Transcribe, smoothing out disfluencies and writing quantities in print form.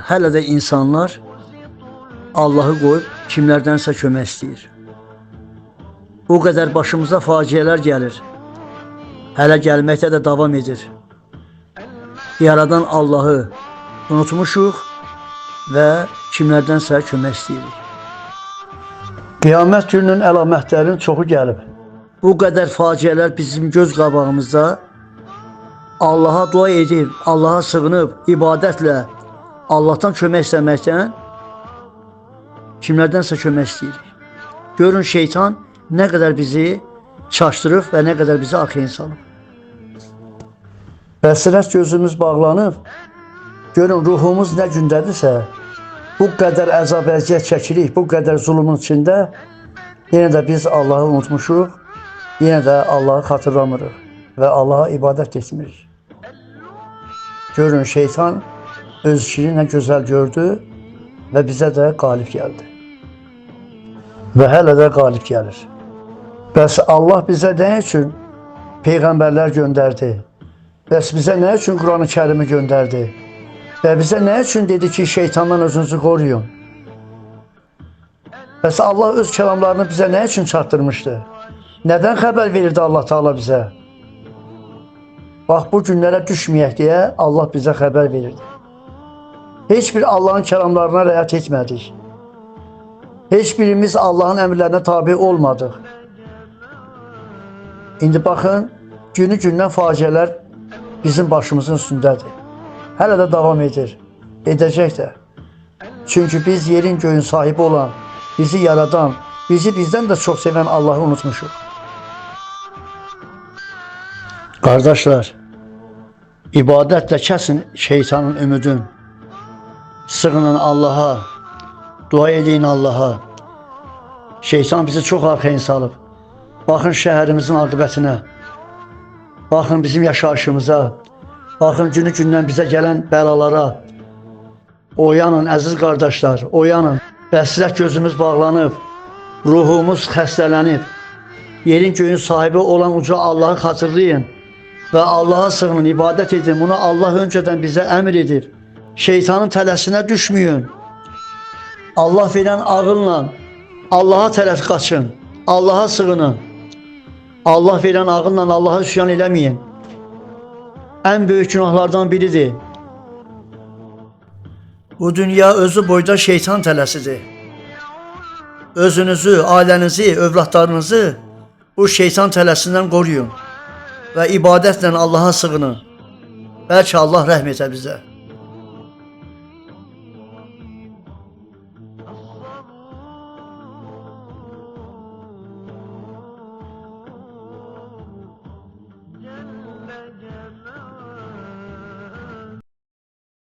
Hələ də insanlar Allahı qoyub kimlərdənsə kömək istəyir. Bu qədər başımıza faciələr gəlir. Hələ gəlməkdə də davam edir. Yaradan Allahı unutmuşuq və kimlərdənsə kömək istəyirik. Qiyamət gününün əlamətlərinin çoxu gəlib. Bu qədər faciələr bizim göz qabağımızda Allaha dua edib, Allaha sığınıb, ibadətlə Allahdan kömək istəməkdən kimlərdənsə kömək istəyirik. Görün şeytan nə qədər bizi çaşdırıb və nə qədər bizi arxaya salıb. Bəsirət gözümüz bağlanıb, görün ruhumuz nə gündədirsə, bu qədər əzab əziyyət çəkirik, bu qədər zulumun içində, yenə də biz Allahı unutmuşuq, yenə də Allahı xatırlamırıq və Allaha ibadət etmirik. Görün şeytan öz işini nə gözəl gördü və bizə də qalib gəldi. Və hələ də qalib gəlir. Bəs Allah bizə nə üçün peyğəmbərlər göndərdi? Bəs bizə nə üçün Quran-ı Kərimi göndərdi? Və bizə nə üçün dedi ki, şeytandan özünüzü qoruyun? Bəs Allah öz kəlamlarını bizə nə üçün çatdırmışdı? Nədən xəbər verirdi Allah Teala bizə? Bax, bu günlərə düşməyək deyə Allah bizə xəbər verirdi. Heç bir Allahın kəlamlarına riayət etmədik. Heç birimiz Allahın əmrlərinə tabi olmadıq. İndi baxın, günü gündən faciələr bizim başımızın üstündədir. Hələ də davam edir, edəcək də. Çünki biz yerin göyün sahibi olan, bizi yaradan, bizi bizdən də çox sevən Allahı unutmuşuq. Qardaşlar, ibadətlə kəsin şeytanın ümidin. Sığının Allaha, dua edin Allaha. Şeytan bizi çox arxayın salıb. Baxın şəhərimizin aqibətinə. Baxın bizim yaşayışımıza. Baxın günü gündən bizə gələn bəlalara. Oyanın əziz qardaşlar, oyanın. Bəsirət gözümüz bağlanıb, ruhumuz xəstələnib. Yerin göyün sahibi olan uca Allahı xatırlayın və Allaha sığının, ibadət edin. Bunu Allah öncədən bizə əmr edir. Şeytanın tələsinə düşməyin. Allah verən ağılla Allaha tərəf qaçın. Allaha sığının. Allah verən ağılla Allaha üsyan eləməyin. Ən böyük günahlardan biridir. Bu dünya özü boyda şeytan tələsidir. Özünüzü, ailənizi, övladlarınızı bu şeytan tələsindən qoruyun və ibadətlə Allaha sığının. Bəlkə Allah rəhm etə bizə.